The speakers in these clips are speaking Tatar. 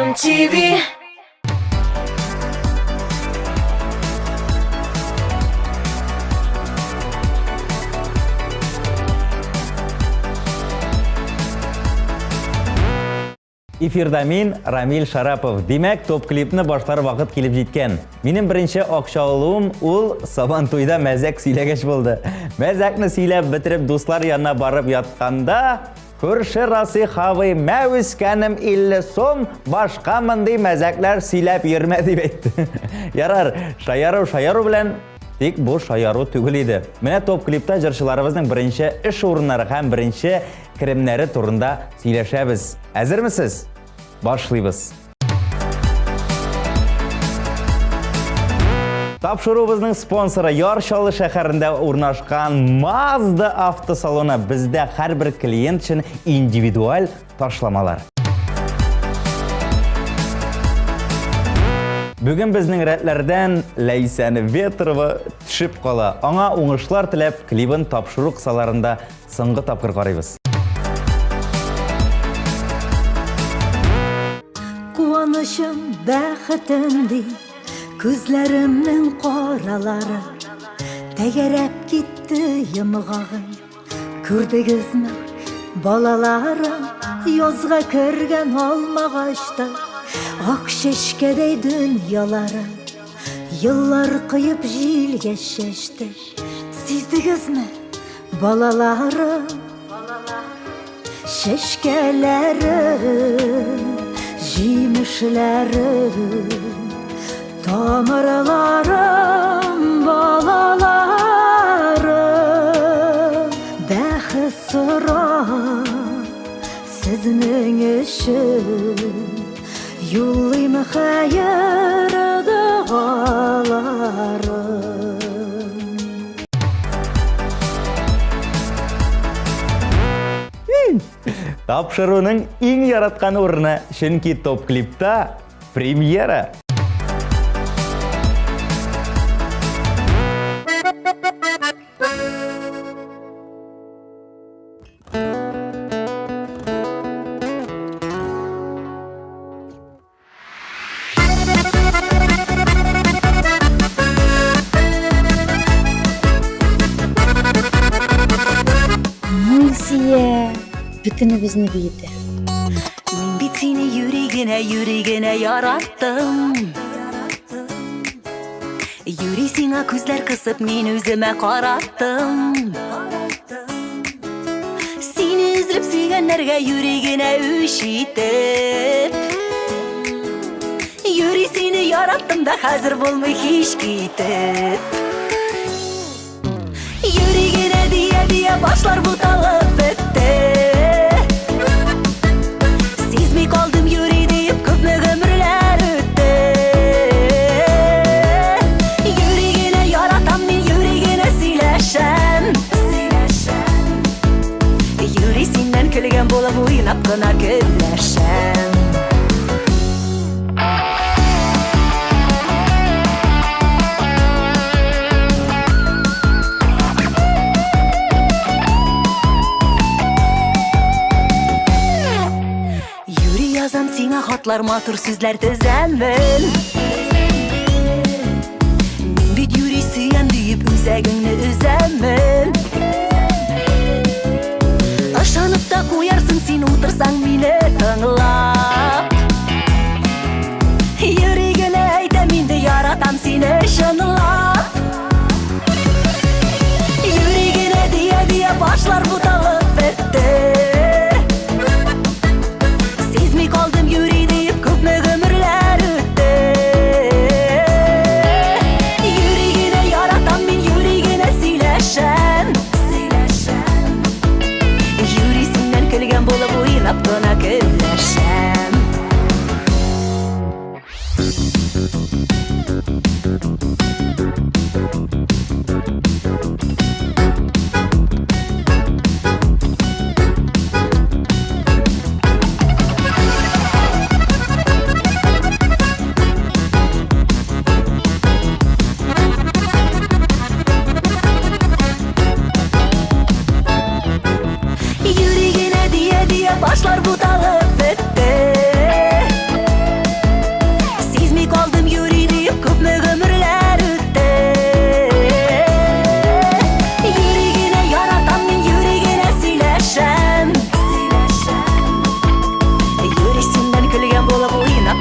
Freedom TV. Эфирда мин, Рамиль Шарапов. Димәк, топ-клипны башлар вакыт килеп җиткән. Минем беренче акча алуым ул Сабантуйда мәзәк сөйләгәч булды. Мәзәкне сөйләп бетереп дуслар янына барып ятканда, күрше Расих абый, мә үскәнем 50 сум, башка мондый мәзәкләр сөйләп йөрмә дип әйтте. Ярар, шаяру шаяру белән, тик бу шаяру түгел иде. Менә топ-клипта җырчыларыбызның беренче эш урыннары һәм беренче керемнәре турында сөйләшәбез. Әзермесез? Башлыйбыз. Тапшыруыбызның спонсоры Яр Чаллы шәһәрендә урнашкан Mazda автосалоны. Бездә һәрбер клиент өчен индивидуаль ташламалар. Бүген безнең рәтләрдән Ләйсән Ветрова төшеп кала. Аңа уңышлар теләп, клибын тапшыру кысаларында соңгы тапкыр карыйбыз. Куанычым, бәхетем ди, күзләремнең каралары тәгәрәп китте йомгагым. Күрдегезме, балаларым, язга кергән алмагачта ак чәчкәдәй дөньялары еллар коеп җилгә чәчте. Сиздегезме, Балаларым, чәчкәләрем, җимешләрем, тамырларым, балаларым, бәхет сорап сезнең өчен юллыйм хәер догаларым. Тапшыруның иң яраткан урыны, чөнки топ-клипта премьера. Милсия бөтенебезне биетә. Мин бит сине юри генә, юри генә яраттым. Юри сиңа күзләр кысып, мин үземә караттым. Сине өзелеп сөйгәннәргә юри генә үч итеп. Юри сине яраттым да хәзер булмый һич китеп. Юри генә дия-дия башлар буталып бетте. Сизми калдым юри диеп күпме гомерләр үтте. Юри генә яратам мин, юри генә сөйләшәм. Юри синнән көлгән булып уйнап кына көнләшәм. Юри язам сиңа хатлар, матур сүзләр тезәмен. Мин бит юри сөям диеп үзәгеңне өзәмен. Ышанып та куярсың син утырсаң мине тыңлап. Юри генә әйтәм инде яратам сине чынлап. Юри генә дия-дия башлар буталып бетте. Сизми калдым юри диеп күпме гомерләр үтте. Юри генә яратам мин, юри генә сөйләшәм. Юри синнән көлгән булып уйнап кына көнләшәм.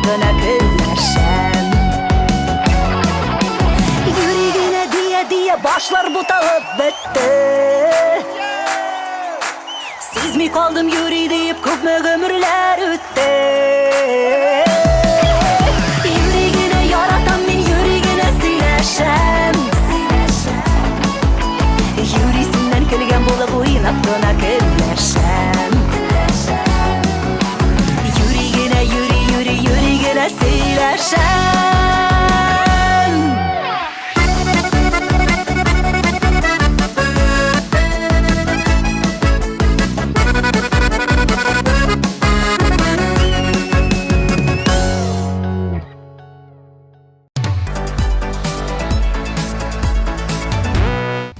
кына көнләшәм. Юри генә дия-дия башлар буталып бетте. Сизми калдым юри диеп күпме гомерләр үтте. Юри генә яратам мин, юри генә сөйләшәм. Юри синнән көлгән булып уйнап кына көнләшәм. Юри генә, юри, юри, юри генә сөйләшәм.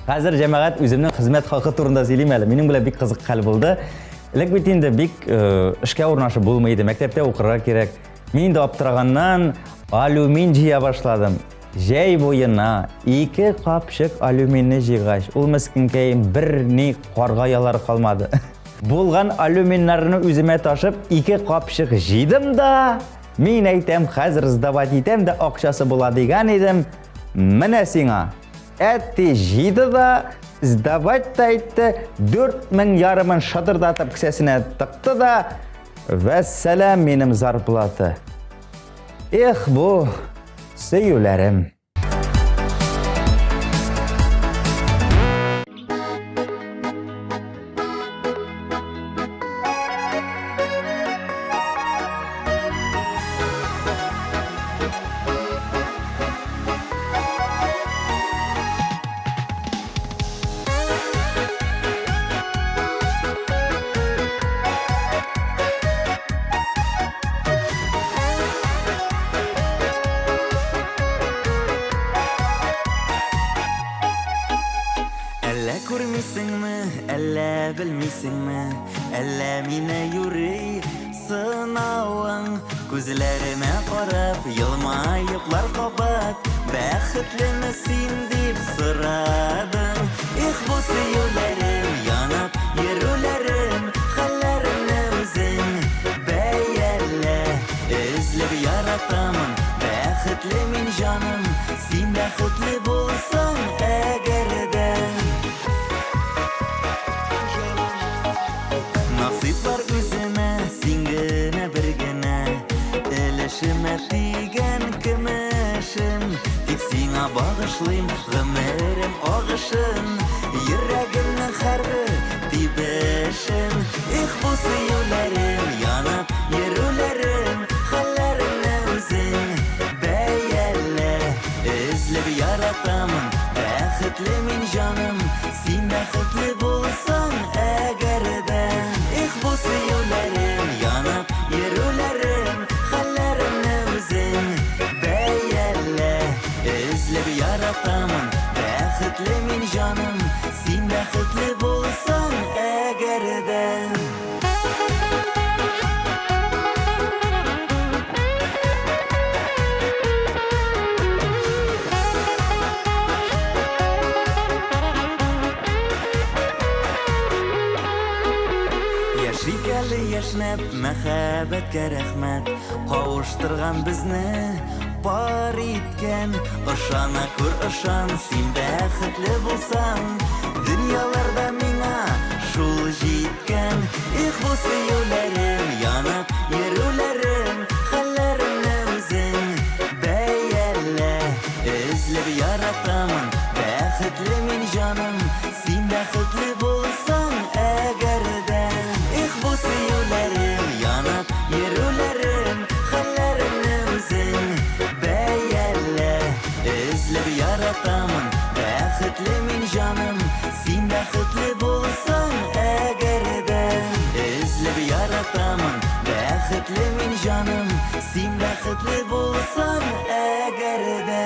Хәзер җәмәгать үземнең хезмәт хакы турында сөйлим әле. Минем белән бик кызык хәл булды. Элек бит инде бик э, эшкә урнашып булмый иде. Мәктәптә укырга кирәк. Мин инде аптыраганнан алюмин җыя башладым. Җәй буена ике капчык алюминне җыйгач, ул мескенкәем бер ни карга ялар калмады. Булган алюминнарны үземә ташып, ике капчык җыйдым да, мин әйтәм, хәзер сдавать итәм дә акчасы була дигән идем. Менә сиңа. Әти җыйды да, сдавать та итте, 4000 ярымын шыдырдатып кесәсенә тыкты да, вәссәлам минем зарплата. Эх, бу сөюләрем. Әллә күрмисеңме, әллә белмисеңме, әллә мине юри сынавың. Күзләремә карап, елмаеплар кабат, бәхетлеме син дип сорадың. Эх, бу сөюләрем, янып йөрүләрем, хәлләремне үзең бәялә. Эзләп яратамын, бәхетле мин җаным, син бәхетле булсаң әгәр дә. Насыйплар үземә, син генә бер генә, өлешемә тигән көмешем. Тик сиңа багышлыйм гомерем агышын, йөрәгемнең һәрбер тибешен. Эх, бу сөюләрем, янып йөрүләрем, хәлләремне үзең бәялә. Эзләп яратамын, бәхетле мин җаным, син бәхетле булсаң әгәр дә. Эх, бу сөюләрем, янып йөрүләрем, хәлләремне үзең бәялә. Эзләп яратамын, бәхетле мин җаным, син бәхетле булсаң әгәр дә. Яшик әле яшьнәп, мәхәббәткә рәхмәт, кавыштырган безне пар иткән. Ышана күр, ышан, син бәхетле булсаң, дөньяларда миңа шул җиткән. Эх, бу сөюләрем, янып йөрүләрем, хәлләремне үзең бәялә. Эзләп яратамын, бәхетле мин җаным, син бәхетле булсаң әгәр дә. Эх, бу сөюләрем, янып йөрүләрем, хәлләремне үзең бәялә. Эзләп яратамын, бәхетле мин җаным, син бәхетле булсаң әгәр дә. Эзләп яратамын, бәхетле мин җаным, син бәхетле булсаң әгәр дә.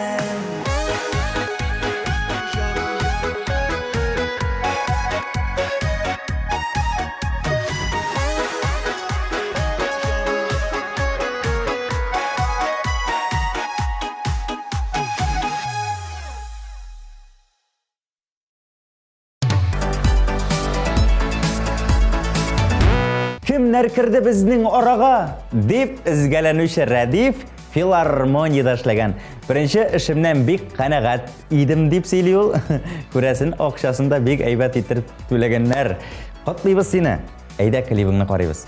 Кемнәр Кемнәр керде безнең арага? дип өзгәләнүче Рәдиф филармониядә эшләгән. Беренче эшемнән бик канәгать идем, дип сөйли ул. Күрәсен, акчасын да бик әйбәт итеп түләгәннәр. Котлыйбыз сине. Әйдә клибыңны карыйбыз.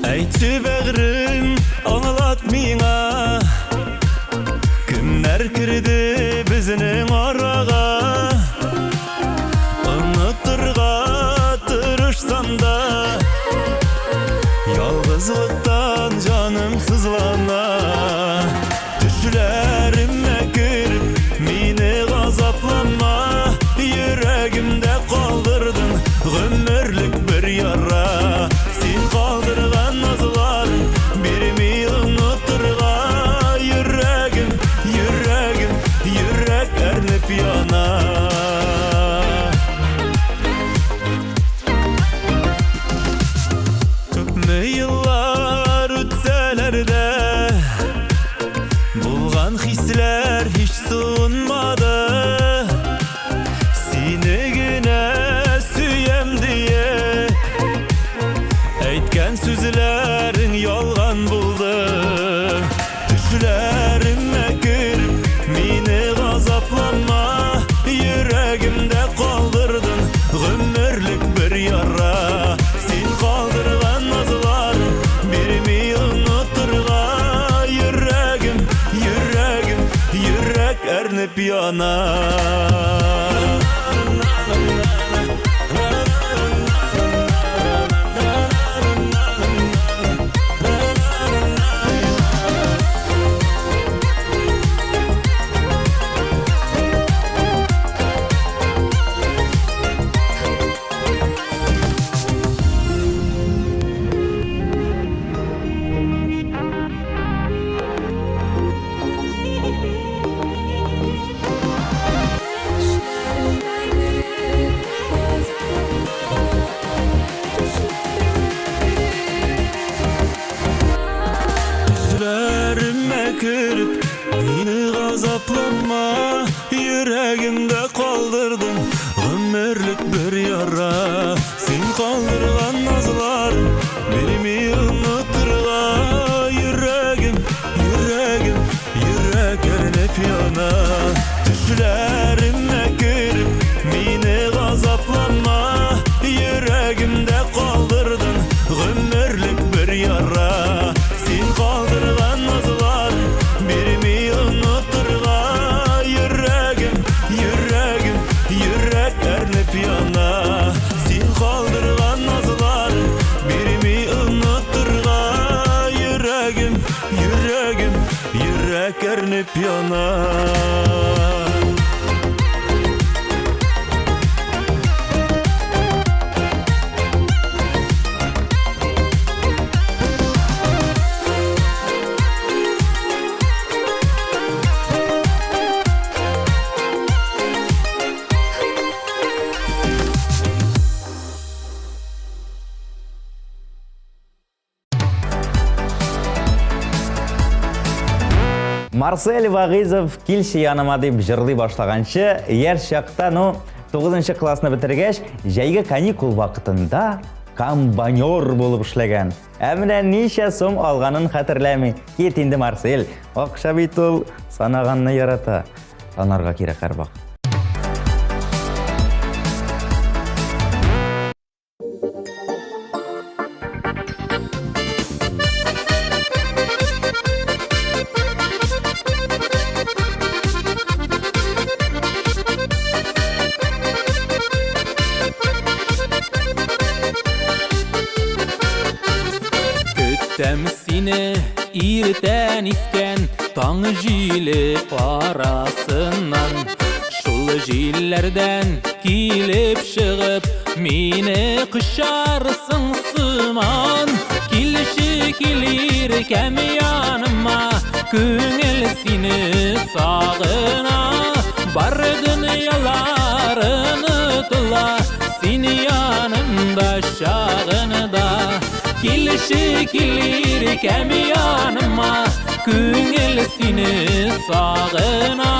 Әйтче бәгърем, аңлат миңа, Кемнәр керде безнең арага? Онытырга тырышсам да, Ялгызлыктан җаным сызлана. Төшләремә кереп, мине газаплама, Йөрәгемдә калдырдың гомерлек бер яра. Син калдырган назларың бирми онытырга. Йөрәгем, йөрәгем, йөрәк әрнеп яна. Күпме еллар үтсәләр дә, Булган хисләр һич суынмады. Сине генә сөям диеп, Әйткән сүзләрең ялган булды. Төшләремә кереп, мине газаплама, Йөрәгемдә калдырдың гомерлек бер яра. Син калдырган назларың бирми онытырга. Йөрәгем, йөрәгем, йөрәк әрнеп яна. Төшләремә кереп, мине газаплама, Йөрәгемдә калдырдың гомерлек бер яра. Син калдырган назларың бирми онытырга. Йөрәгем, йөрәгем, йөрәк әрнеп яна. Төшләремә кереп, мине газаплама, Йөрәгемдә калдырдың гомерлек бер яра. Син калдырган назларың бирми онытырга. Йөрәгем, йөрәгем, йөрәк әрнеп яна. Син калдырган назларың бирми онытырга. Йөрәгем, йөрәгем, йөрәк әрнеп яна. Марсель Вагизов килче яныма дип җырлый башлаганчы, яшь чакта, ну, 9 классны бетергәч, җәйге каникул вакытында комбайнер булып эшләгән. Ә менә ничә сум алганын хәтерләми. Кит инде, Марсель, акча бит ул санаганны ярата. Санарга кирәк һәрвакыт. Көтәм сине иртән искән таң җиле арасыннан. Шул җилләрдән килеп чыгып, Мине кочарсың сыман. Килеше килер кәм яныма, күңел сине сагына. Бар дөньялар онытыла, син янымда чагында. Килеше килер кәм яныма, күңел сине сагына.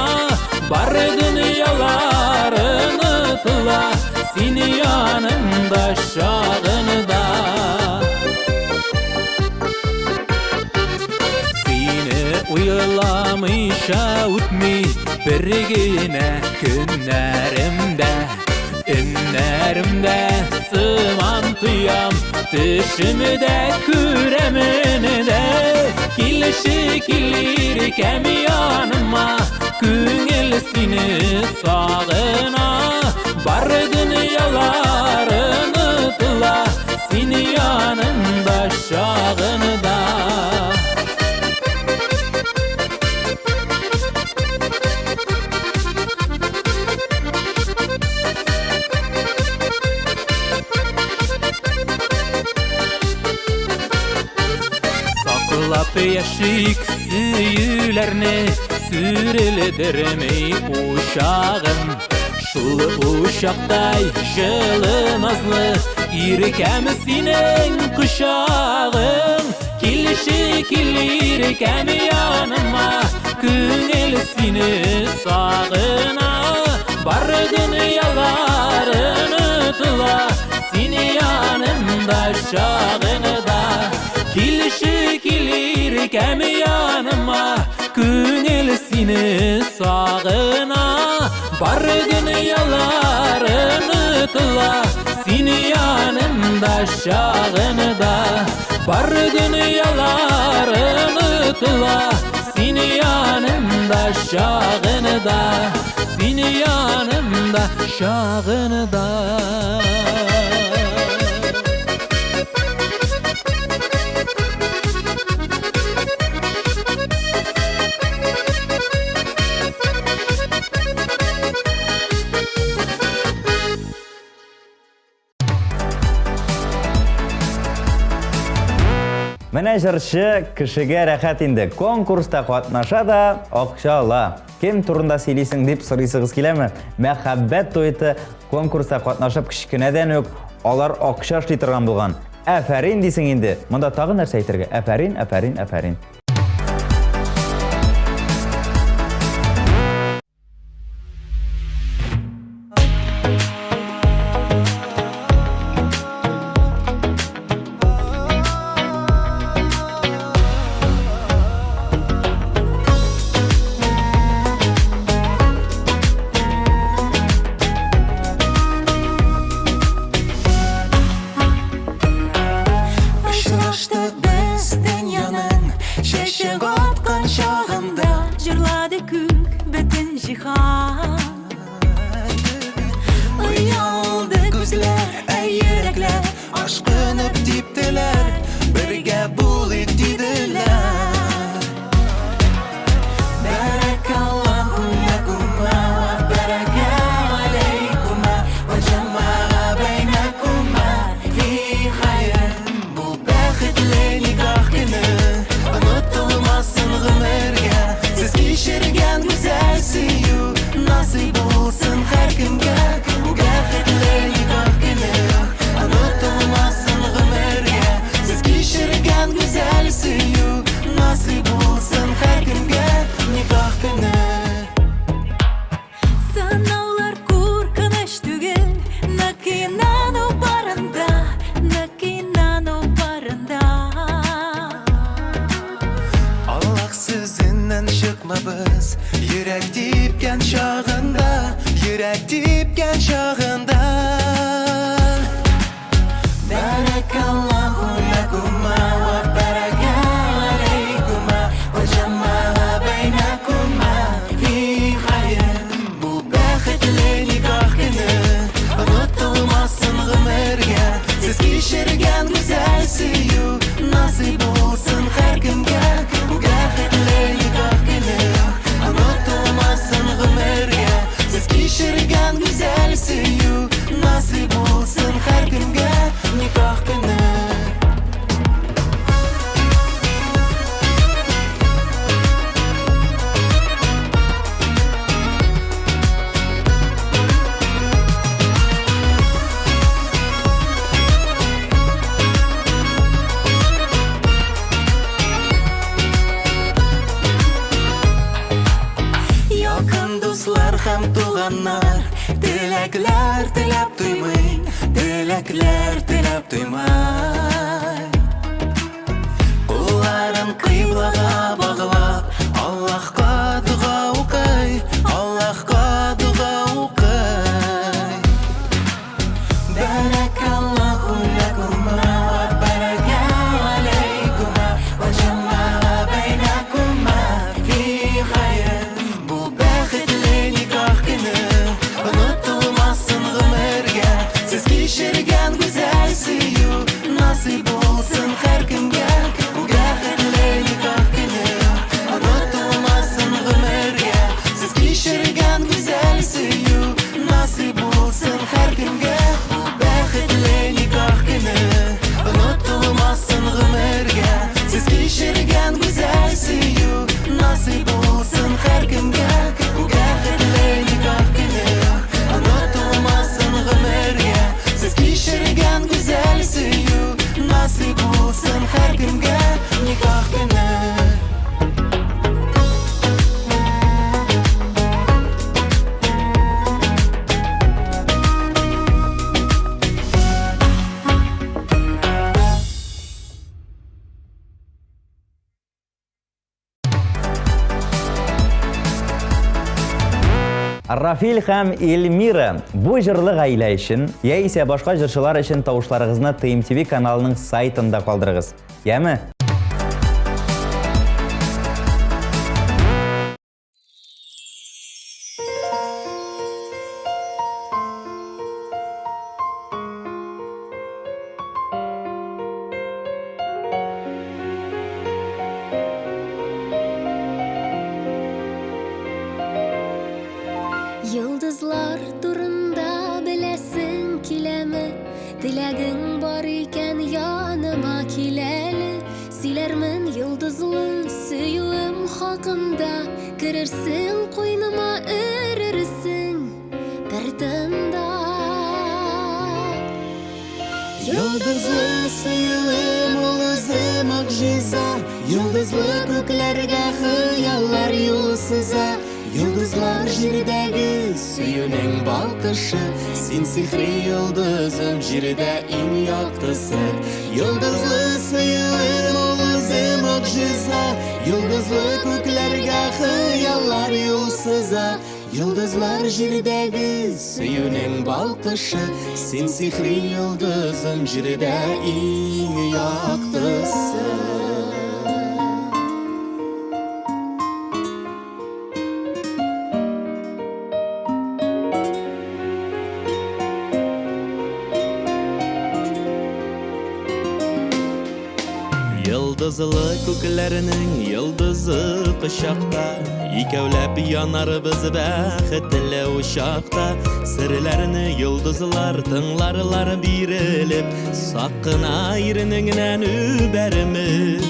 Бар дөньялар онытыла, син янымда чагында. Сине уйламыйча үтми бер генә көннәремдә. Өннәремдә сыман тоям, төшемдә күрәмен дә. Килеше килер кәм яныма, күңел сине сагына. Бар дөньялар онытыла, син янымда чагында. Саклап яшик сөюләрне, сүрелдерми учагын. Шул учактай җылы назлы иркәм синең кочагың. Килеше килер кәм яныма, күңел сине сагына. Бар дөньялар онытыла, син янымда чагында. Килеше килер кәм яныма, күңел сине сагына. Бар дөньялар онытыла, син янымда чагында. Бар дөньялар онытыла, син янымда чагында. Син янымда чагында. Менә җырчы кешегә рәхәт инде. Конкурста катнаша да, акча ала. Кем турында сөйлисең дип сорыйсыгыз киләме? Мәхәббәт дуэты конкурста катнашып кечкенәдән үк алар акча эшли торган булган. Афәрин дисең инде. Монда тагын нәрсә әйтергә? Афәрин, афәрин, афәрин. Очраштык без дөньяның чәчәк аткан чагында. Җырлады күк бөтен җиһан. Оялды күзләр, ә йөрәкләр ашкынып типтеләр, бергә булыйк диделәр. Бәрәкаллаһу ләкума ва бәрәкә алейкума ва җәмәгә бәйнәкума фи хәйр. Бу бәхетле никах көне онытылмасын гомергә. Сез кичергән гүзәл сөю насыйп булсын һәркемгә. Бу бәхетле никах көне онытылмасын гомергә. Сез кичергән гүзәл сөю насыйп булсын һәркемгә. Никах көне. Сынаулар куркыныч түгел, нык инану барында, нык инану барында. Аллаһ сүзеннән чыкмабыз, йөрәк типкән чагында, йөрәк типкән чагында. Бәрәкаллаһу ләкума ва бәрәкә алейкума ва җәмәгә бәйнәкума фи хәйр. Бу бәхетле никах көне онытылмасын гомергә. Сез кичергән гүзәл сөю насыйп булсын һәркемгә. Бу бәхетле никах көне онытылмасын гомергә. Сез кичергән туганнар Теләкләр теләп туймый, теләкләр теләп туймый. Кулларын кыйблага баглап, Аллаһка дога укый, Аллаһка дога укый. Бәрәкаллаһу ләкума ва бәрәкә алейкума ва җәммәгә бәйнәкума фи хәер. Бу бәхетле никах көне онытылмасын гомергә. Сез кичергән гүзәл сөю насыйп булсын һәркемгә. Бу бәхетле никах көне онытылмасын гомергә. Сез кичергән гүзәл сөю насыйп булсын һәркемгә. Бу бәхетле никах көне онытылмасын гомергә. Сез кичергән гүзәл сөю насыйп булсын һәркемгә. Бу бәхетле никах көне онытылмасын гомергә. Сез кичергән гүзәл сөю насыйп булсын һәркемгә. Никах көне. Рафил һәм Эльмира бу җырлы гаилә өчен яисә башка җырчылар өчен тавышларыгызны ТМТВ каналының сайтында калдырыгыз. Яме? Йолдызлар турында беләсең киләме? Теләгең бар икән, яныма кил әле. Сөйләрмен йолдызлы сөюем хакында. Керерсең куйныма, өрерсең бер тында. Йолдызлы сөюем ул үзе могҗиза. Йолдызлы күкләргә хыяллар юл сыза. Йолдызлар җирдәге сөюнең балкышы. Син сихри йолдызым, җирдә иң яктысы. Йолдызлы сөюем ул үзе могҗиза. Йолдызлы күкләргә хыяллар юл сыза. Йолдызлар җирдәге сөюнең балкышы. Син сихри йолдызым, җирдә иң яктысы. Йолдызлы күкләрнең йолдызы кочакта, икәүләп янарбыз бәхетле учакта. Серләрне йолдызлар тыңларлар бирелеп, сак кына иренеңнән үбәрмен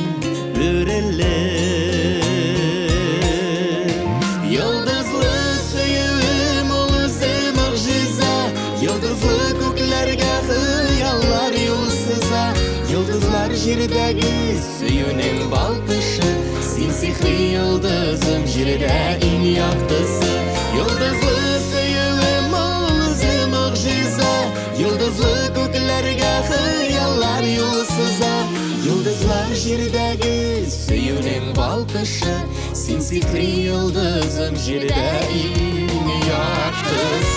үрелеп. Йолдызлы сөюем ул үзе могҗиза. Йолдызлы күкләргә хыяллар юл сыза. Йолдызлар җирдәге сөюнең балкышы. Син сихри йолдызым, җирдә иң яктысы. Йолдызлы сөюем ул үзе могҗиза. Йолдызлы күкләргә хыяллар юл сыза. Йолдызлар җирдәге сөюнең балкышы. Син сихри йолдызым, җирдә иң яктысы.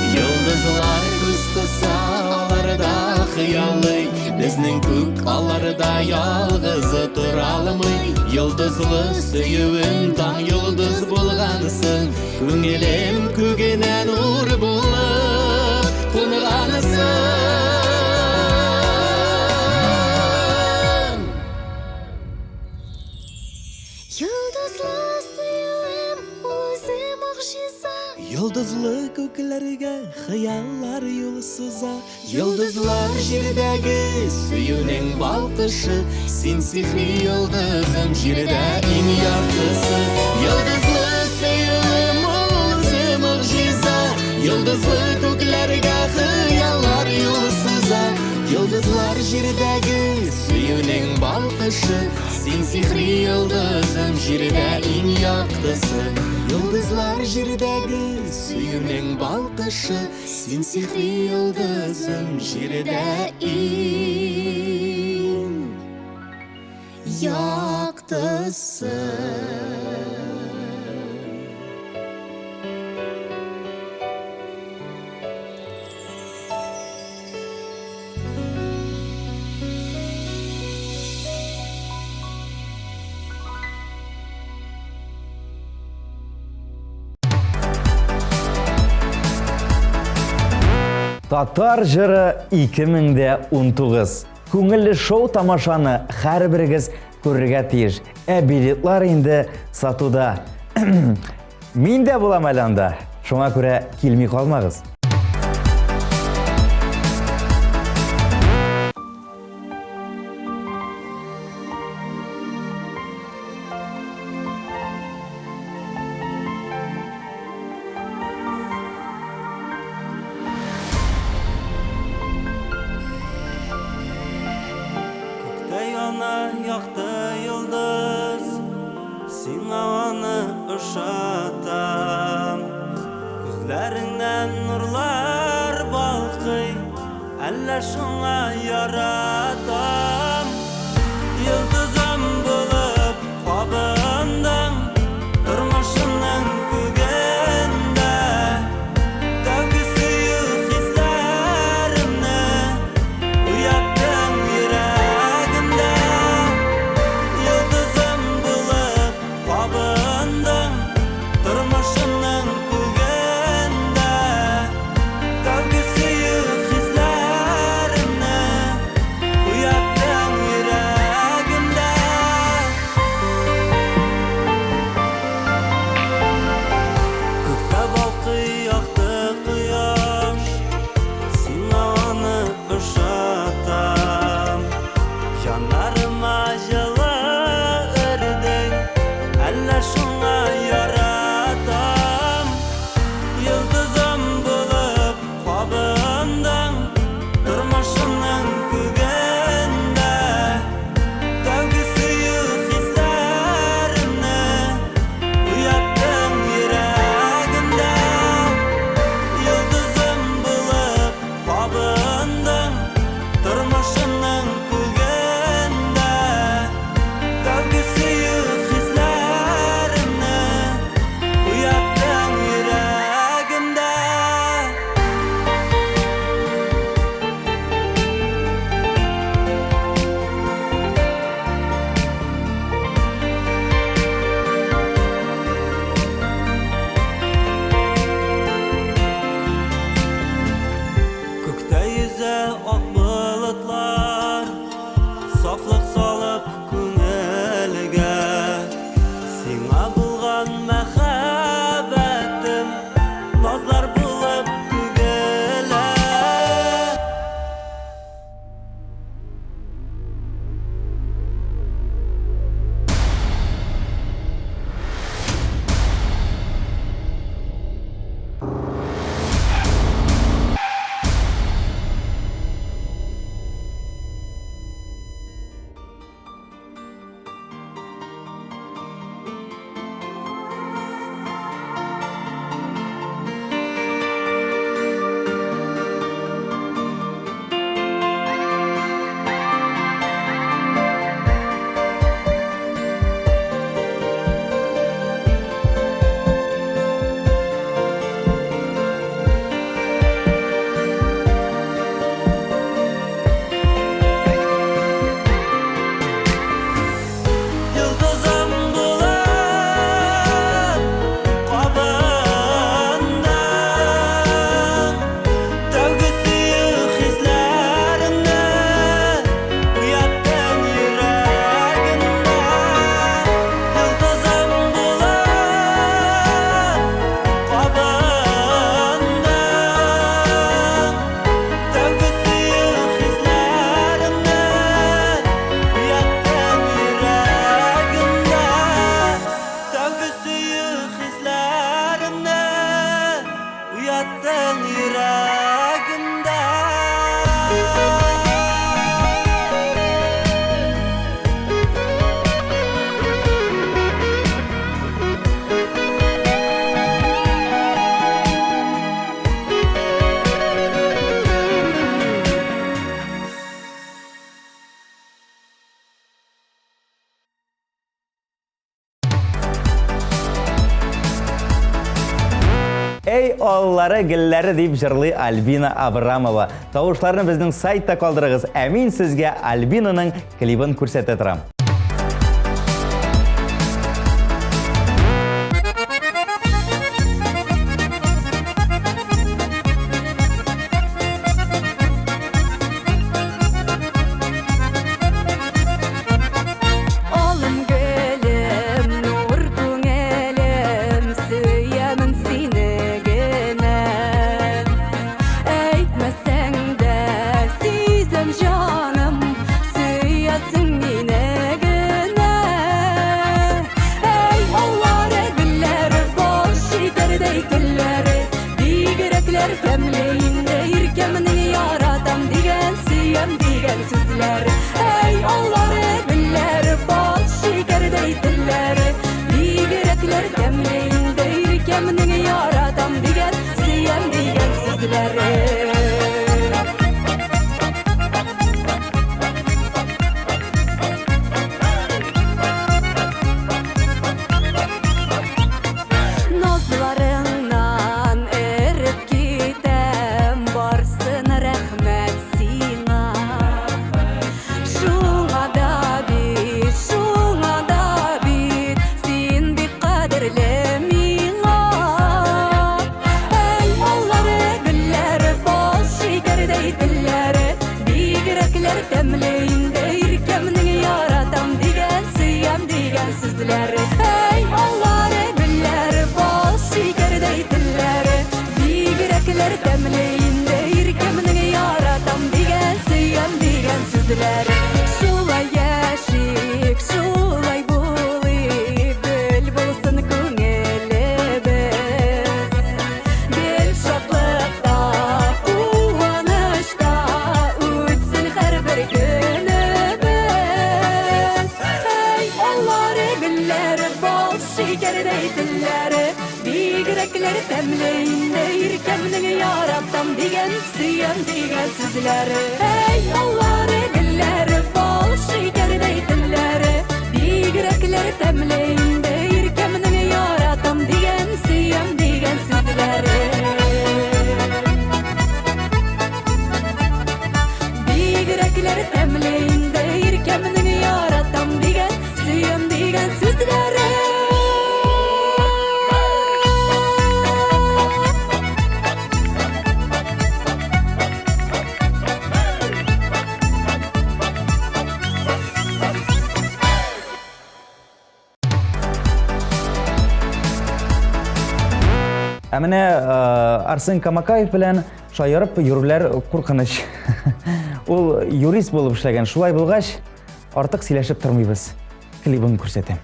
Йолдызлар күз кыса аларда хыялый. Безнең күк аларда ялгызы тора алмый. Йолдызлы сөюем таң йолдыз булгансың. Күңелем күгенә нур булып кунгансың. Йолдызлы сөюем ул үзе могҗиза. Йолдыз Йолдызлы күкләргә хыяллар юл сыза. Йолдызлар җирдәге сөюнең балкышы, Син сихри йолдызым, җирдә иң яктысы. Йолдызлы сөюем ул үзе могҗиза, Йолдызлы күкләргә хыяллар юл сыза. Йолдызлар җирдәге сөюнең балкышы, Син сихри йолдызым, җирдә иң яктысы. Йолдызлар җирдәге сөюнең балкышы, Син сихри йолдызым, җирдә иң яктысы. Татар җыры 2019. Күңелле шоу тамашаны һәрберегез күрергә тиеш. Ә билетлар инде сатуда. Мин дә булам әле анда. Шуңа күрә килми калмагыз. Күктә яна якты йолдыз, сиңа аны ошатам. Күзләреңнән нурлар балкый, әллә шуңа яратам. Йолдызым булып кабындың, тормышымның күгендә. Тәүге сөю хисләремне уяттың йөрәгемдә. Йолдызым булып кабындың, тормышымның күгендә. Тәүге сөю хисләремне уяттың йөрәгемдә. Күктә балкый якты кояш, сиңа аны ошатам. Җаннарыма җылы өрдең, әллә шуңа яратам. Йолдызым булып кабындың, тормышымның күгендә. Тәүге сөю хисләремне уяттың йөрәгемдә. Йолдызым булып кабындың, тормышымның күгендә. Тәүге сөю хисләремне уяттың йөрәгемдә. Күктә йөзә ак болытлар, сафлык салып күңелгә. Сиңа булган мәхәббәтем назлар булып түгелә. Эй, аллары, гелләре дип җырлый Альбина Абрамова. Тавышларны безнең сайтта калдырыгыз. Ә мин сезгә Альбинаның клибын күрсәтә торам. Алым гөлем, нур күңелем, сөямин сине генә. Әйтмәсәң дә сизәм җаным, сөясең мине генә. Әй, аллары, гөлләре, бал шикәрдәй телләре, бигрәкләр тәмле инде иркәмнең яратам дигән, сөям дигән сүзләре. Әй, аллары, гөлләре, бал шикәрдәй телләре, бигрәкләр тәмле инде иркәмнең яратам дигән, сөям дигән сүзләре. Назларыңнан эреп китәм, барсын рәхмәт сиңа. Шуңа да бит, шуңа да бит, син бик кадерле миңа. Әй, аллары, гөлләре, бал шикәрдәй телләре, бигрәкләр тәмле инде иркәмнең яратам дигән, сөям дигән сүзләре. Әй, аллары, гөлләре, бал шикәрдәй телләре, бигрәкләр тәмле инде иркәмнең яратам дигән, сөям дигән сүзләре. Шулай яшик, шулай булыйк, гөл булсын күңелебез. Гел шатлыкта, куанычта үтсен һәрбер көнебез. Әй, аллары, гөлләре, бал шикәрдәй телләре, бигрәкләр тәмле инде иркәмнең яратам дигән, сөям дигән сүзләре. Әй, аллары, гөлләре, бал шикәрдәй телләре, бигрәкләр тәмле инде иркәмнең яратам дигән, сөям дигән сүзләре. Бигрәкләр тәмле инде иркәмнең яратам дигән, сөям дигән сүзләре. Ә менә Арсен Камакаев белән шаярып йөрүләр куркыныч. Ул юрист булып эшләгән. Шулай булгач, артык сөйләшеп тормыйбыз. Клибын күрсәтәм.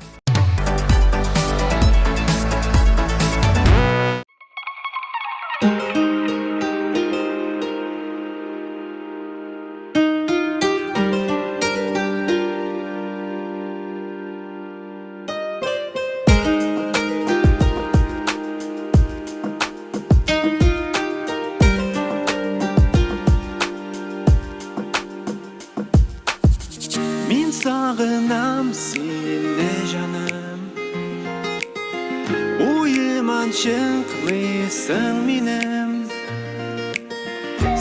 Мин сагынам сине, җаным. Уемнан чыкмыйсың минем.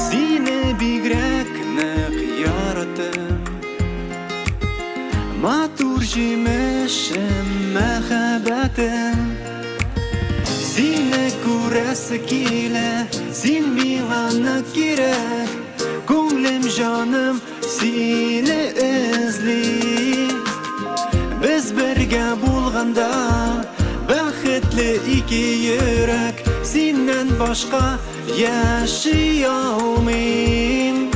Сине бигрәк нык яраттым. Матур җимешем, мәхәббәтем. Сине күрәсе килә, син миңа нык кирәк. Күңелем, җаным сине эзли. Без бергә булганда бәхетле ике йөрәк, синнән башка яши алмыйм.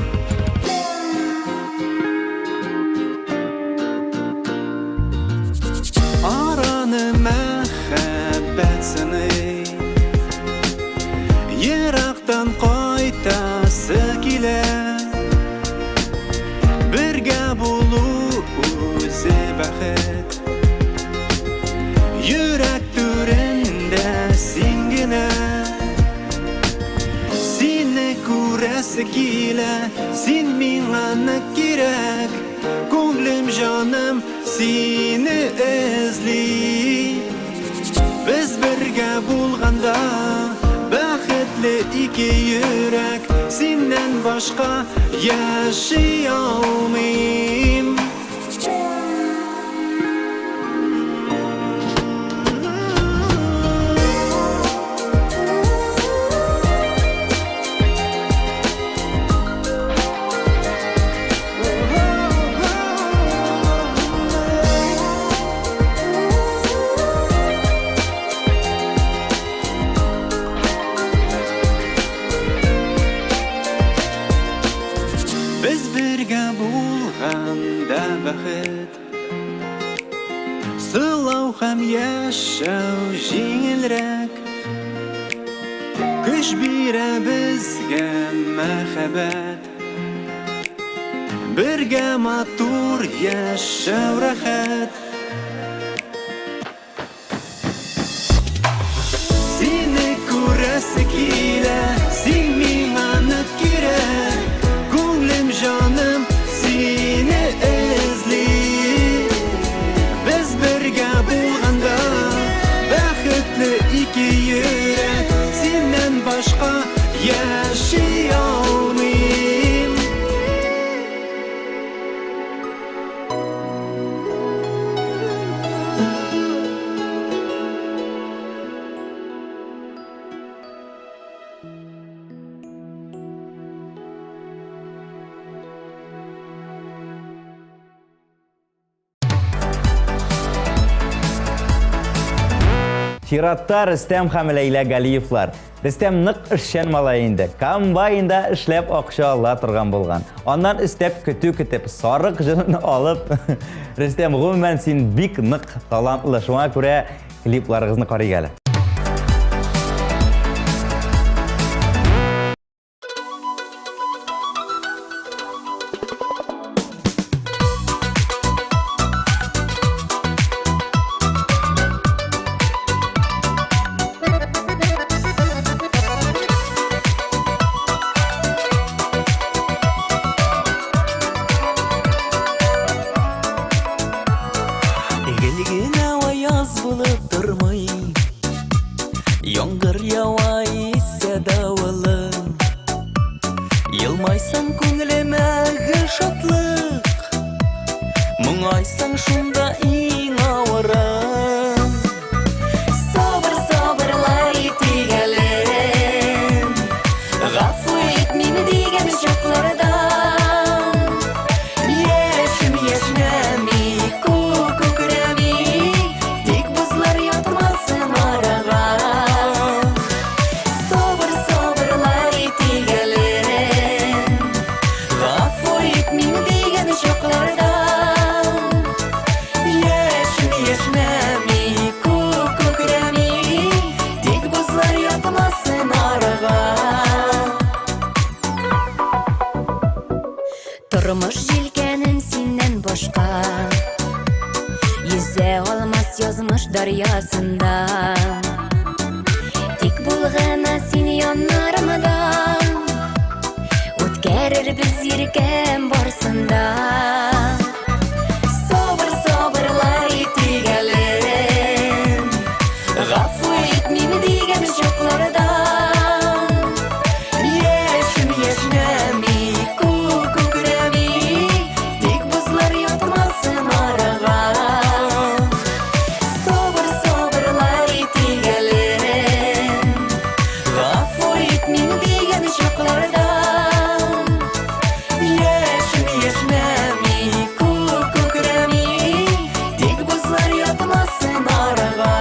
Араны мәхәббәт сыный, ерактан кайтасы килә. Бергә булу үзе бәхет. Йөрәк түрендә син генә. Сине күрәсе килә, син миңа нык кирәк. Күңелем, җаным сине эзли. Без бергә булганда Бәхетле ике йөрәк, синнән башка яши алмыйм. Без бергә булганда бәхет, Сылау һәм яшәү җиңелрәк. Көч бирә безгә мәхәббәт. Бергә матур яшәү рәхәт. Сине күрәсе килә, син миңа нык кирәк. Күңлем, җаным сине эзли. Без бергә булганда бәхетле ике йөрәк. Синнән башка яши алмыйм. Чиратта Рөстәм һәм Ләйлә Галиевлар. Рөстәм нык эшчән малай инде. Комбайнда эшләп акча ала торган булган. Аннан өстәп көтү көтеп, сарык җонын алып, Рөстәм, гомумән син бик нык талантлы. Шуңа күрә клипларыгызны карыйк әле. Гел генә аяз булып тормый, Яңгыр ява исә давылы. Елмайсаң күңелемә гел шатлык, Моңайсаң шунда иң авыры. Сабыр, сабырлар итик әле. Гафу ит мине дигән чакларда. Яшем яшьнәми, күк күкрәми, тик бозлар ятмасын арага. Сабыр, сабырлар итик әле. Гафу ит мине дигән чакларда. Яшем яшьнәми, күк күкрәми, тик бозлар ятмасын арага. Тормыш җилкәнем синнән башка Йөзә алмас язмыш дәрьясында. Тик булгына син яннарымда, Үткәрербез иркәм барсында. Сабыр, сабырлар итик әле. Гафу ит мине дигән чакларда. Яшем яшьнәми, күк күкрәми, тик бозлар ятмасын арага. Сабыр, сабырлар итик әле. Гафу ит мине дигән чакларда. Яшем яшьнәми, күк күкрәми, тик бозлар ятмасын арага.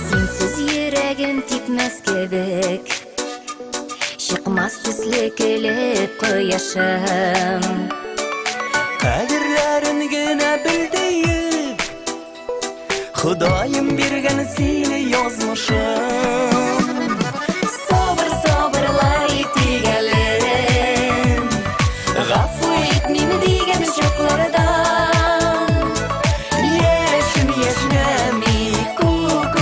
Синсез йөрәгем типмәс кебек, Чыкмас төсле көлеп кояшым. Кадерләрен генә белдек, Ходаем биргән сине язмышым. Сабыр, сабырлар итик әле. Гафу ит мине дигән чакларда. Яшем яшьнәми, күк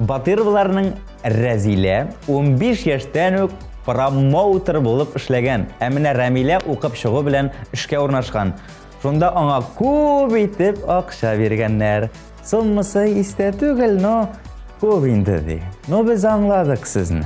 Батыровларның Рәзилә 15 яшьтән үк промоутер булып эшләгән. Ә менә Рәмилә укып чыгу белән эшкә урнашкан. Шунда аңа күп итеп акча биргәннәр. Суммасы истә түгел, но күп инде ди. Ну без аңладык сезне.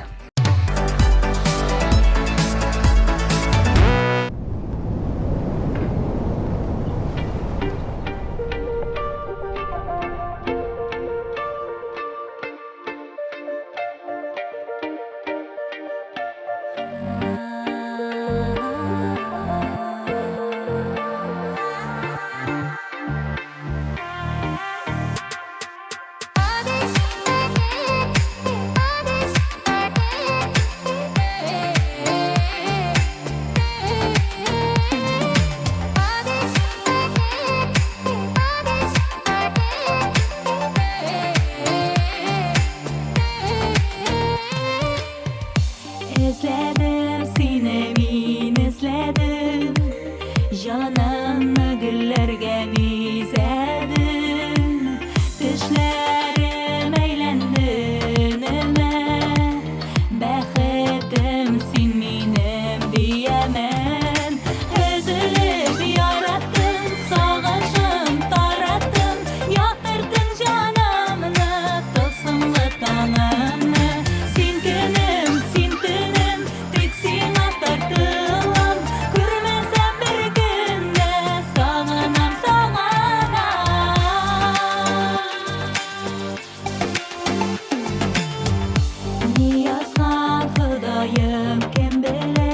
Эзләдем сине мин эзләдем Җанымны гөлләргә бизәдем Төшләрем әйләнде өнемә Бәхетем син минем диярмен Өзелеп яраттым, сагышым тараттым Яктырттың җанымны, тылсымлы таңымны Син көнем, син төнем, тик сиңа тартылам Күрмәсәм бер көн дә, сагынам, сагынам Ни язган Ходаем, кем белә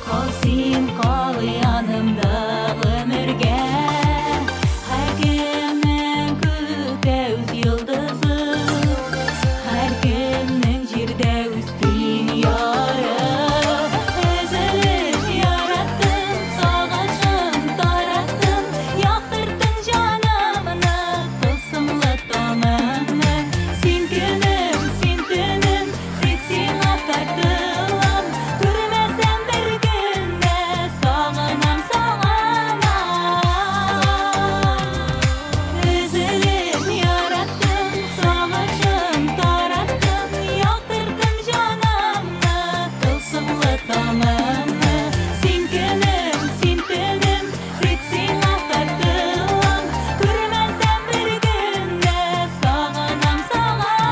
Кал син, кал янымда гомергә Һәркемнең күктә үз йолдызы Һәркемнең җирдә үз тиң яры Өзелеп яраттым, сагышым тараттым Яктырттың җанымны, тылсымлы таңымны Син көнем, син төнем, тик сиңа тартылам Күрмәсәм бер көн дә, сагынам, сагынам Өзелеп яраттым, сагышым тараттым Яктырттың җанымны, тылсымлы таңымны Син көнем, син төнем, тик сиңа тартылам Күрмәсәм бер көн дә, сагынам, сагынам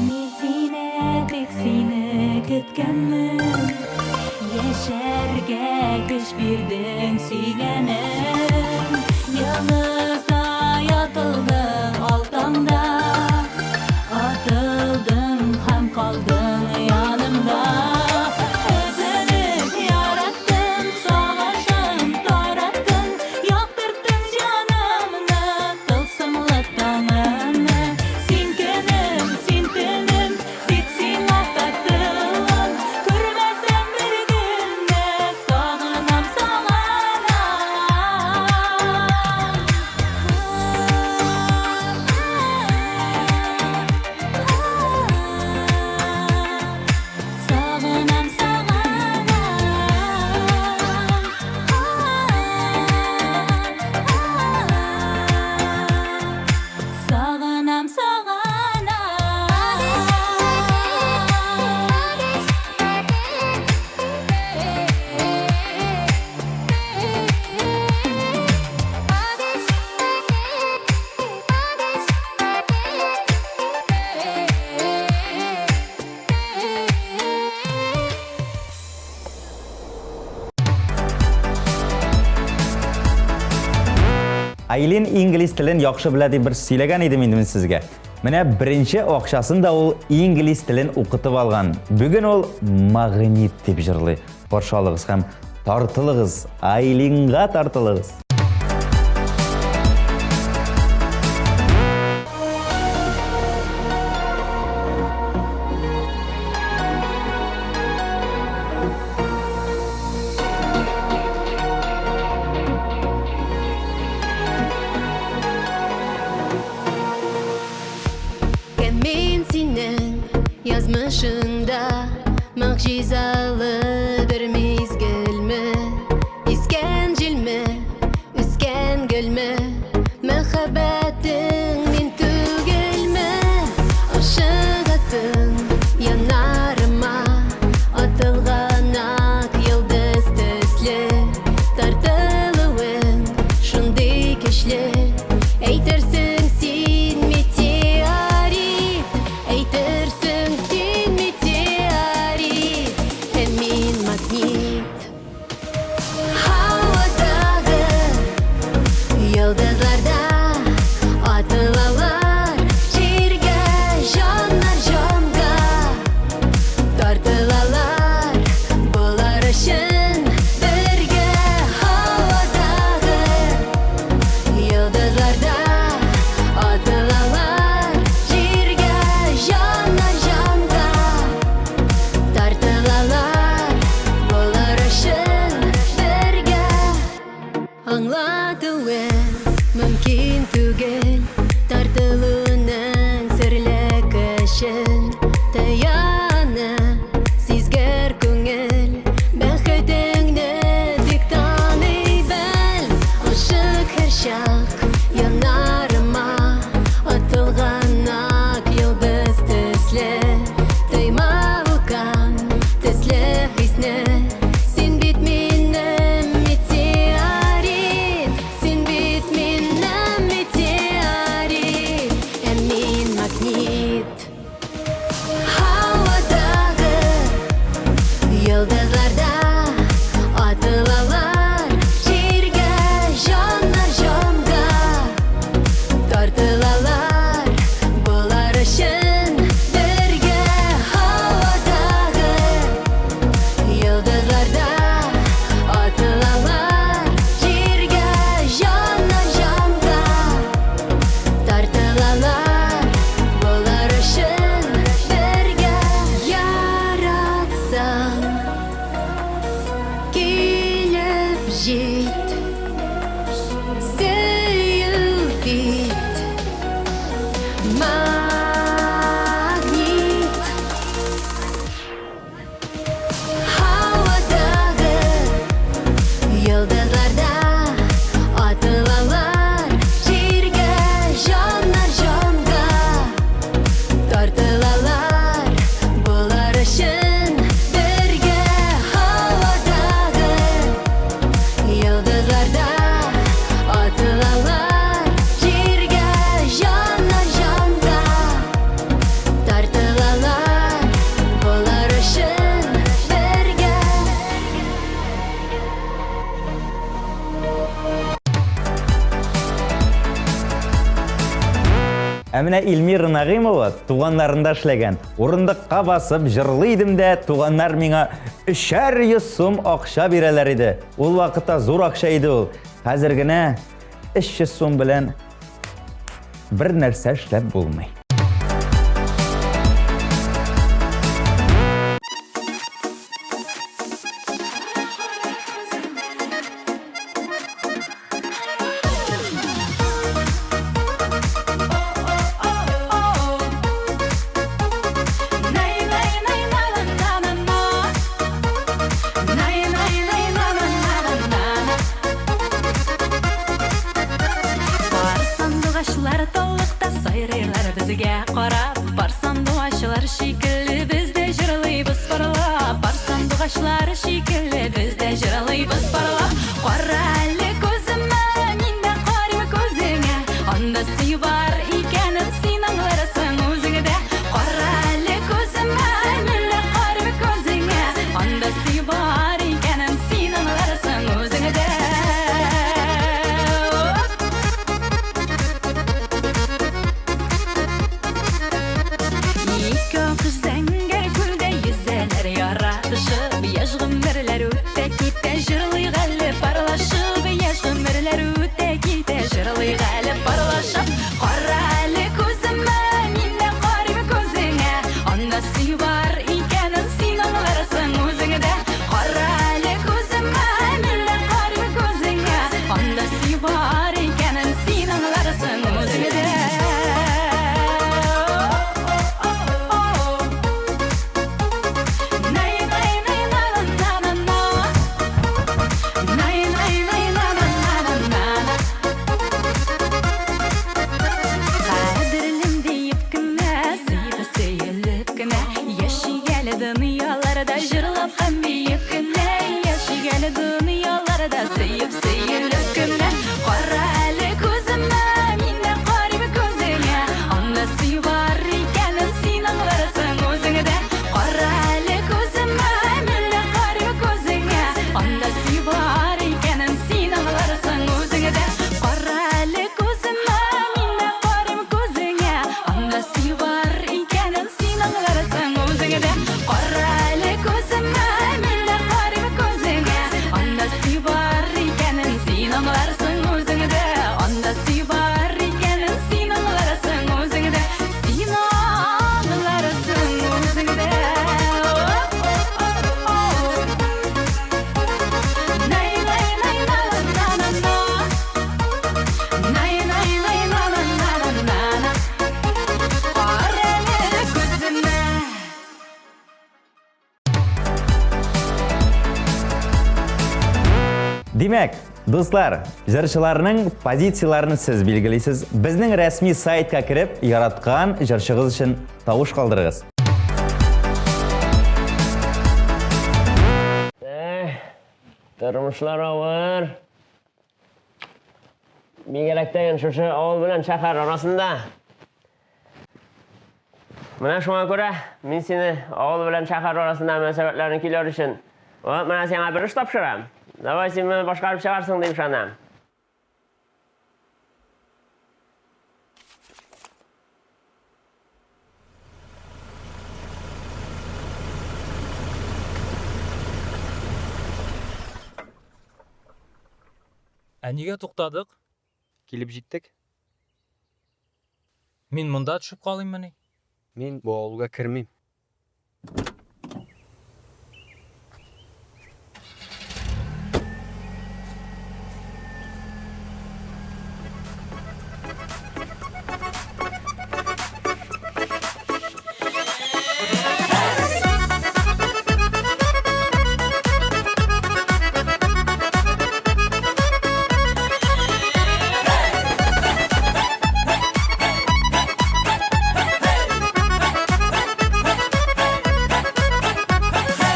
Мин сине, тик сине көткәнмен Яшәргә көч бирдең сөйгәнем Ялгыздай атылдың ал таңда Атылдың һәм калдың янымда Өзелеп яраттым, сагышым тараттың Яктырттың җанымны, тылсымлы таңымны Син көнем, син төнем, тик сиңа тартылам Күрмәсәм бер көн дә, сагынам, сагынам Сагынам, сагынам Сагынам, сагынам Айлин инглиз телен яхшы белә дип бер сөйләгән идем инде мин сезгә. Менә беренче акчасын да ул инглиз телен укытып алган. Бүген ул магнит дип җырлый. Каршы алыгыз һәм тартылыгыз, Айлинга тартылыгыз. Язмышыңда могҗизалы бер мизгелме? Искән җилме, үскән гөлме? Мәхәббәтең мин түгелме? Ашыгасың яннарыма, атылган ак йолдыз төсле. Тартылуың шундый көчле, әйтерсең син метеорит, әйтерсең син метеорит, ә мин магнит. Һавадагы йолдызларда атылалар җиргә, җаннар җанга тартылалар, болар өчен бергә. Һавадагы йолдызларда атылалар җиргә, җаннар җанга тартылалар, болар өчен бергә. Аңлатуы мөмкин түгел тартылуның серле көчен. Таяны сизгер күңел, бәхетеңне тик таный бел. Ашык һәрчак яннарыма, атылган ак йолдыз төсле. Тойма вулкан төсле хисне. Син бит минем метеорит, син бит минем метеорит, ә мин магнит. Һавадагы йолдызларда атылалар җиргә, җаннар җанга тартылалар, болар өчен бергә. Һавадагы йолдызларда атылалар җиргә, җаннар җанга тартылалар, болар өчен бергә. Яратсаң, килеп җит, сөю бит магнит. Һавадагы йолдызларда атылалар җиргә, җаннар җанга тартылалар, болар өчен бергә. Һавадагы йолдызларда атылалар җиргә, җаннар җанга тартылалар, болар өчен бергә. Ә менә Эльмира Нагыймова туганнарында эшләгән. Урындыкка басып җырлый идем дә, туганнар миңа 300 сум акча бирәләр иде. Ул вакытта зур акча иде ул. Хәзер генә 300 сум белән бер нәрсә эшләп булмый. Пар сандугачлар таллыкта сайрыйлар безгә карап, пар сандугачлар шикелле без дә җырлыйбыз парлап, пар сандугачлар шикелле без дә җырлыйбыз парлап. Кара әле күземә, мин дә карыйм күзеңә, анда сөю бар икәнен син аңларсың үзең дә. Кара әле күземә, мин дә карыйм күзеңә, анда сөю бар икәнен син аңларсың үзең дә. Ике аккош зәңгәр күлдә йөзәләр яратышып, яшь гомерләр Димәк, дуслар, җырчыларның позицияләрен сез билгелисез. Безнең рәсми сайтка кереп, яраткан җырчыгыз өчен тавыш калдырыгыз. Эх, тормышлар авыр. Бигрәк тә шушы авыл белән шәһәр арасында. Менә шуңа күрә мин сине авыл белән шәһәр арасында мөнәсәбәтләрне көйләр өчен вот менә сиңа бер эш тапшырам. Давай син моны башкарып чыгарсың дип ышанам. Ә нигә туктадык? Килеп җиттек. Мин монда төшеп калыйммыни? Мин бу авылга кермим.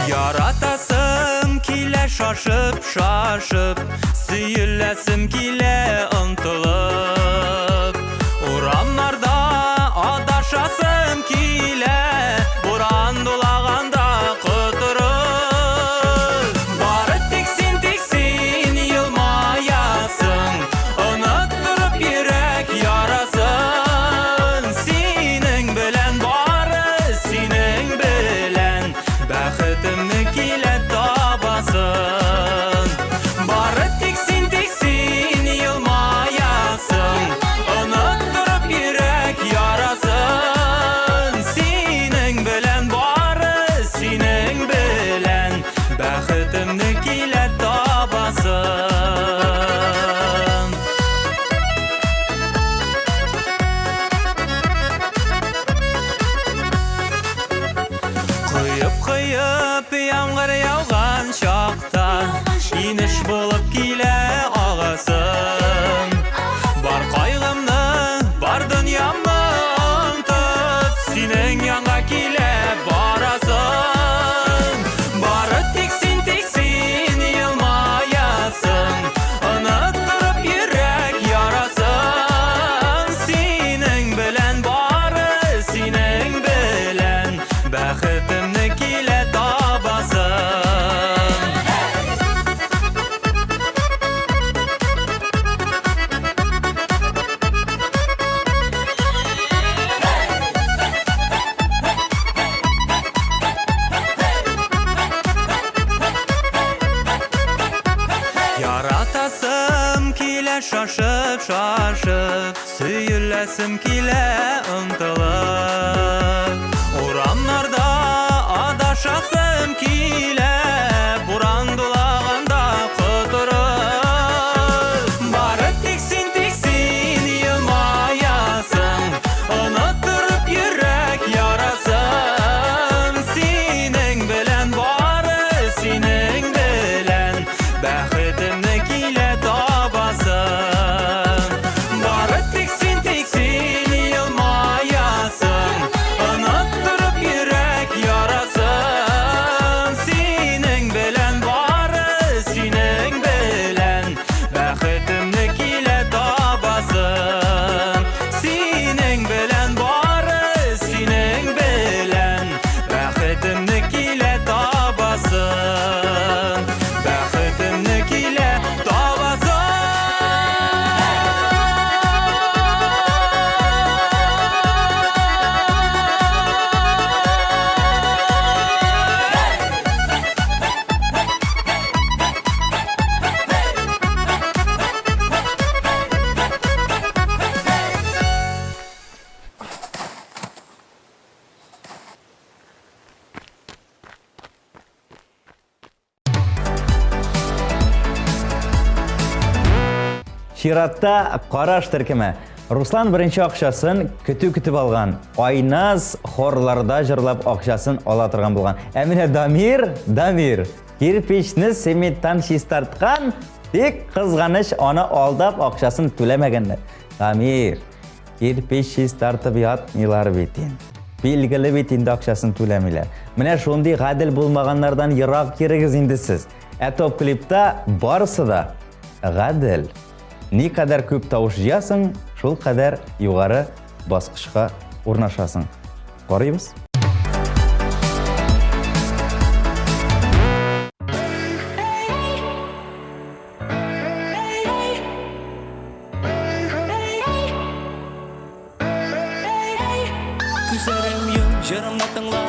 Яратасым килә шашып, шашып, Сөеләсем килә омтылып. Урамнарда адашасым килә, Буран дулаганда котырып. Бары тик син, тик син елмаясың, Оныттырып йөрәк ярасын. Синең белән бары синең белән Бәхетемне килә табасын. Бары тик син, тик син елмаясың, Оныттырып йөрәк ярасын. Синең белән бары синең белән Бәхетемне килә табасын. Коеп-коеп яңгыр яуган чакта Инеш булып килә агасым. Бар кайгымны, бар дөньямны онытып, Синең янга килә барасым. Бары тик син, тик син елмаясың, Оныттырып йөрәк ярасын. Синең белән бары синең белән Бәхетемне килә табасым. Яратасым килә шашып, шашып, Сөеләсем килә омтылып. Урамнарда адашасым килә, Буран дулаганда котырып. Бары тик син, тик син елмаясың, Оныттырып йөрәк ярасын. Синең белән бары синең белән Бәхетемне килә табасым. Бары тик син, тик син елмаясың, Оныттырып йөрәк ярасын. Синең белән бары синең белән Бәхетемне килә табасым. Синең белән бары синең белән Бәхетемне килә табасым. Бәхетемне килә табасым. Чиратта Караш төркеме. Руслан беренче акчасын көтү көтеп алган. Айназ хорларда җырлап акчасын ала торган булган. Ә менә Дамир, Дамир кирпичне цементтан чистарткан. Тик кызганыч, аны алдап акчасын түләмәгәннәр. Дамир, кирпеч чистартып ятмыйлар бит инде. Билгеле бит инде акчасын түләмиләр. Менә шундый гадел булмаганнардан ерак йөрегез инде сез. Ә топ-клипта барысы да гадел. Никадәр күп тавыш җыясың, шул кадәр югары баскычка урнашасың. Карыйбыз. Күзләрем йом, җырымны тыңла,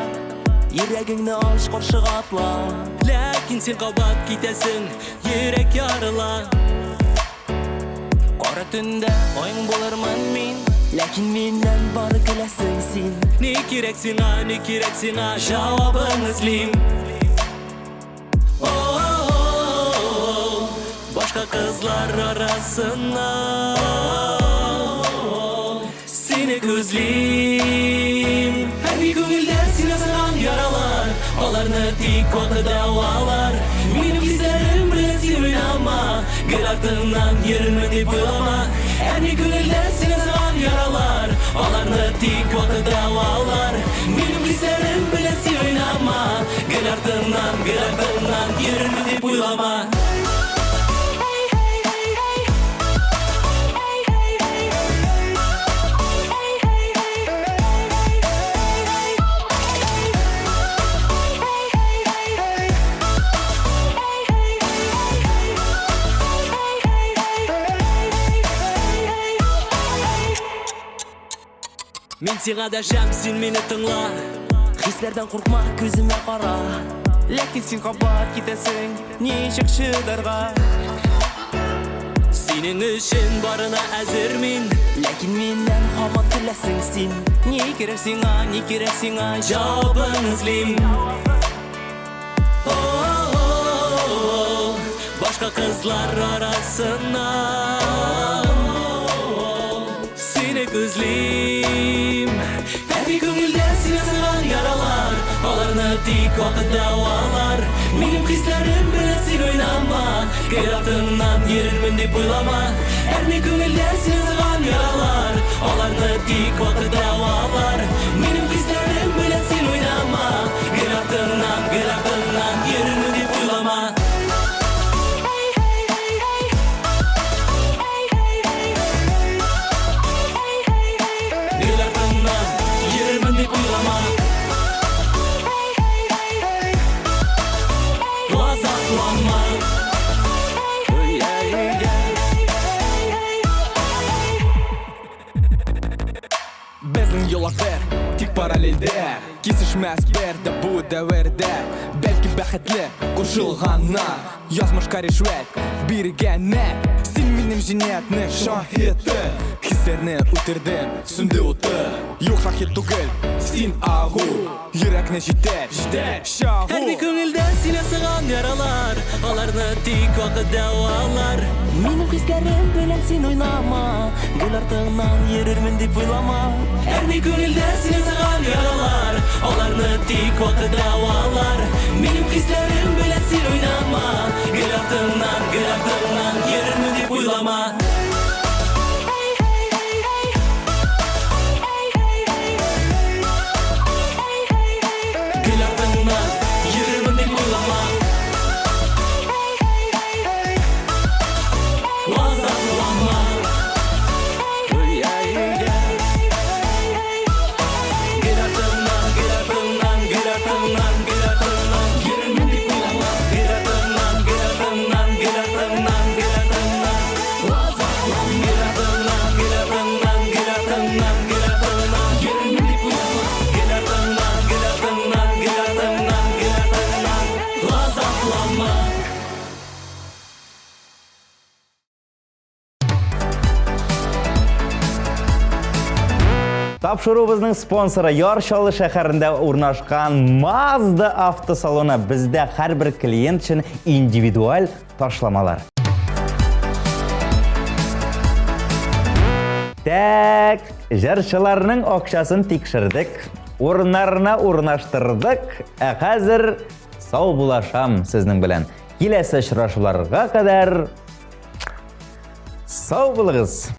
Йөрәгеңне ач, каршыга атла. Ләкин син кабат китәсең, йөрәк ярыла. Кара төндә аең булырмын мин, Ләкин миннән бары көләсең син. Ни кирәк сиңа, ни кирәк сиңа, җавабын эзлим. Башка кызлар арасыннан Сине күзлим. Һәр күңелдә син ясаган яралар, Аларны тик вакыт дәвалар. Минем хисләрем белән син уйнама, Гел артыңнан йөрермен дип уйлама. Һәр күңелдә син ясаган яралар, Аларны тик вакыт дәвалар. Минем хисләрем белән син уйнама, Гел артыңнан, гел артыңнан йөрермен дип уйлама. Мин сиңа дәшәм, син мине тыңла. Хисләрдән куркма, күземә кара. Ләкин син кабат китәсең, ничек чыдарга? Синең өчен барына әзер мин. Ләкин миннән һаман көләсең син. Ни кирәк сиңа, ни кирәк сиңа, җавабын эзлим. Башка кызлар арасыннан Сине күзлим. Һәр күңелдә син ясаган яралар, Аларны тик вакыт дәвалар. Минем хисләрем белән син уйнама, Гел артыңнан йөрермен дип уйлама. Һәр күңелдә син ясаган яралар, Аларны тик вакыт дәвалар. Минем хисләрем белән син уйнама, Гел артыңнан, гел артыңнан йөрермен дип уйлама. Гел артыңнан йөрермен дип уйлама. Газапланма. Безнең юллар бер, тик параллельдә Кисешмәс бер дә бу дәвердә. Бәлки бәхетле кушылганнар, Язмышка ришвәт биргәннәр. Син минем җинаятьнең шаһиты, Хисләрне үтердем, сүнде уты. Юк, шаһит түгел, син агу, Йөрәкне җитәр, җитәр чагу. Һәр күңелдә син ясаган яралар, Аларны тик вакыт дәвалар. Минем хисләрем белән син уйнама, Гел артыңнан йөрермен дип уйлама. Һәр күңелдә син ясаган яралар, Аларны тик вакыт дәвалар. Минем хисләрем белән син уйнама, Гел артыңнан, гел артыңнан йөрермен дип уйлама. Гел артыңнан йөрермен дип уйлама. Газапланма. Гел артыңнан, гел артыңнан, гел артыңнан, гел артыңнан йөрермен дип уйлама. Гел артыңнан, гел артыңнан, гел артыңнан, гел артыңнан. Гел артыңнан, гел артыңнан, гел артыңнан, гел артыңнан йөрермен дип уйлама. Гел артыңнан, гел артыңнан, гел артыңнан, гел артыңнан. Газапланма. Тапшыруыбызның спонсоры Яр Чаллы шәһәрендә урнашкан Mazda автосалоны. Бездә һәрбер клиент өчен индивидуаль ташламалар. Так, җырчыларның акчасын тикшердек, урыннарына урнаштырдык, ә хәзер саубулашам сезнең белән. Киләсе очрашуларга кадәр. Сау булыгыз!